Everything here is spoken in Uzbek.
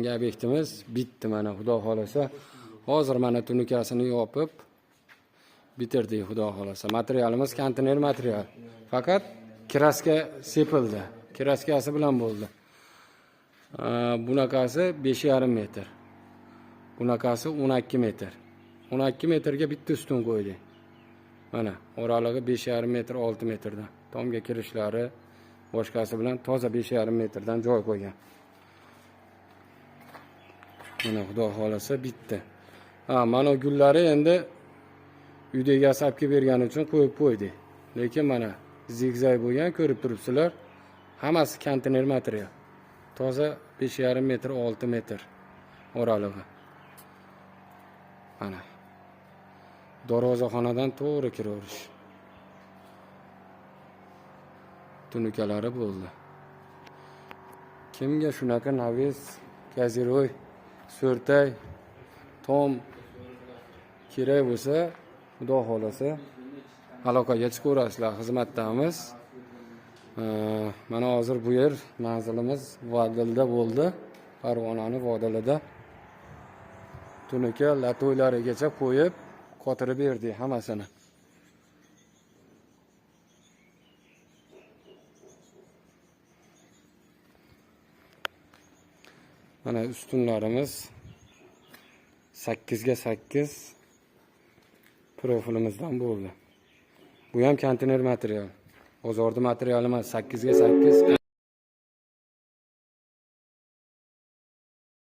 Keyingi obyektimiz bitdi mana, xudo xohlasa. Hozir mana tunukasini yopib bitirdik, xudo xohlasa. Materialimiz konteyner material. Faqat краска sepildi. Краска si bilan bo'ldi. Bunaqasi 5,5 metr. Bunaqasi 12 metr. 12 metrga bitta ustun qo'ydik. Mana oralig'i 5,5 metr, 6 metrdan. Tomga kirishlari boshqasi bilan toza 5,5 metrdan joy qo'ygan. Mana xudo xohlasa bitdi. Ha, mana gullari endi uyda egasi olib kelib bergani uchun qo'yib qo'ydik. Lekin mana zigzag bo'lgan, ko'rib turibsizlar. Hammasi konteyner material. Toza 5,5 metr, 6 metr oralig'i. Mana. Darvozaxonadan to'g'ri kiraverish. Tunukalari bo'ldi. Kimga shunaqa навес, козырёк, so'rtay, tom kerak bo'lsa, xudo xohlasa aloqaga chiqaverasizlar, xizmatdamiz. Mana hozir bu yer manzilimiz Vodilda bo'ldi. Farg'onani Vodilida. Tunuka латой larigacha qo'yib, qotirib berdik hammasini. Mana ustunlarimiz 8 ga 8 profilimizdan bo'ldi. Bu ham konteyner material. Bozorda material emas, 8 ga 8.